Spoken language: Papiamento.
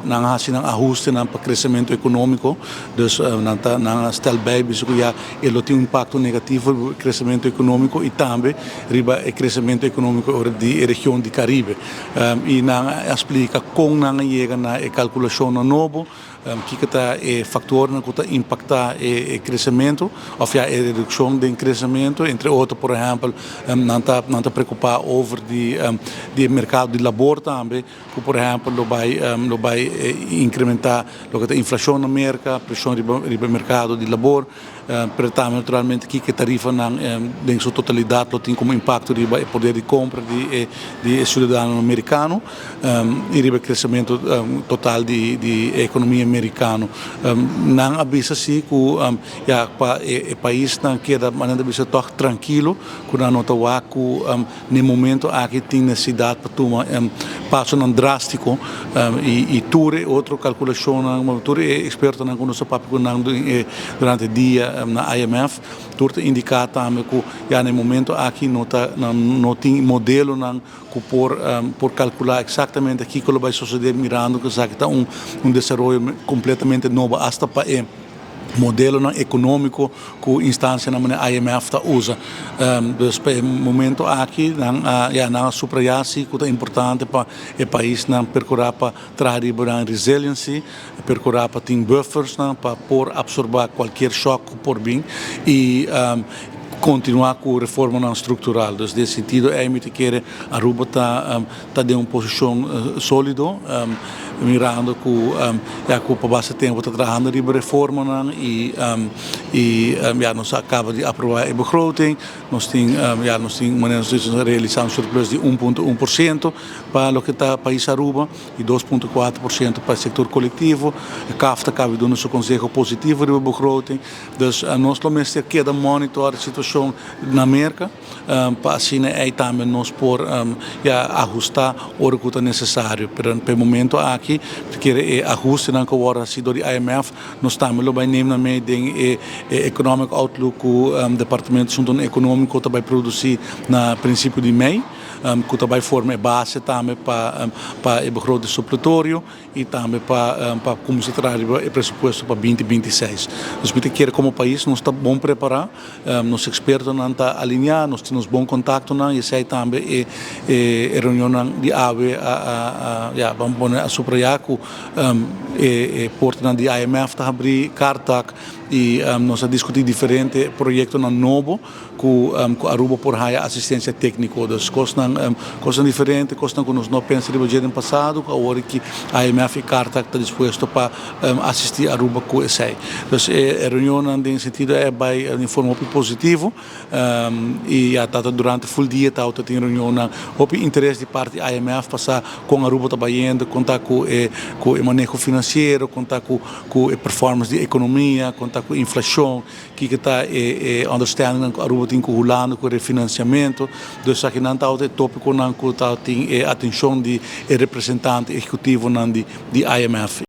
Nan a hasi nan ahustenan pa kresementu ekonómiko, dus nan ta nan a stel bij bisa ku ya e lo tin un impakto negativo riba e kresementu ekonómiko i tambe riba e kresementu ekonómiko ora di e region di Karibe. I nan a splika kon nan a yega na e kalkulashonnan nobo. Kiko ta e faktornan ku ta impaktá e kresementu òf ya e redukshon den kresementu? Entre otro, por ehèmpel, nan ta nan ta preokupá over di di e merkado di labor tambe, ku por ehèmpel lo bai lo bai inkrementá loke ta inflashon na Merka, preshon riba riba e merkado di labor. Pero tambe naturalmente kiko e tarifanan den su totalidat lo tin komo impakto riba e poder di kompra di e di e siudadanonan merikano i riba e kresementu total di di e ekonomia merikano. Nan a bisa si ku ya pa e paisnan keda manera ta bisa tòg trankilo ku nan no ta wak ku Na e momento aki tin nesesidat pa tuma pasonan drástiko i tur e otro kalkulashonnan, tur e ekspertonan ku nos a papia ku nan durante e dia na IMF, tur ta indiká tambe ku ya na e momento aki no ta no tin modelonan ku por por kalkulá eksaktamente kiko lo bai sosodé mirando ku esaki ta un desaroyo kompletamente nobo asta pa e modelonan ekonómiko ku instansianan manera IMF ta usa. Dus pa e momento aki nan a ya nan a subrayá si ku ta importante pa e paisnan perkurá pa traha riba nan resiliency, perkurá pa tin buffersnan pa por apsorbá kualkier shòk ku por bin i kontinuá ku reformanan struktural. Dus den e sentido ei mi ta kere Aruba ta ta den un posishon sólido, mirando ku ya ku pa basta tempu ta trahando riba reformanan i i ya nos a kaba di aprobá e begroting, nos tin ya nos tin manera nos a realisá un surplus di 1.1% pa loke ta pais Aruba i 2.4% pa e sektor kolektivo. CAft ta kaba di duna su konseho positivo riba begroting, dus nos lo mester keda monitor e situashon na Merka. Pa asina ei tambe nos por ya ahustá ora ku ta nesesario. Pero pa e momento aki ta kere e ahustenan ku a wòrdu hasi dor di IMF nos tambe lo bai neem nan mee den e economic outlook ku Departamento di Asuntonan Ekonómiko ta bai produsí na prinsipio di mei ku ta bai forma e base tambe pa pa e begroting supletorio. I tambe pa pa kuminsá traha riba e presupuesto pa 2026. Dus mi ta kere komo pais nos ta bon prepará, nos ekspertonan ta alineá, nos tin nos bon kontaktonan i esei tambe e e reunionnan di awe a a ya ban pone a subrayá ku e e portanan di IMF ta habrí, Cartac i nos a diskutí diferente proyektonan nobo. Ku ku Aruba por haya asistencia tecnico. Dus cosnan cosnan diferente, cosnan cu nos no a pensa riba dje den pasado, cu awor aki IMF y Cartac ta dispuesto pa asisti Aruba cu esey. Dus e reunionnan den sentido ey a bay den forma hopi positivo y ya ta durante full dia ta tin reunionnan. Hopi interes di parti IMF pa sa con Aruba ta bayendo, con ta cu e cu e maneho financiero, con ta cu cu e performance di economia, con ta cu inflacion. Kiko ta e understandingnan ku Aruba tin ku Hulanda ku refinanciamento. Dus akinan tabata e topiconan ku tabatin e atencion di e representante ehecutivonan di IMF.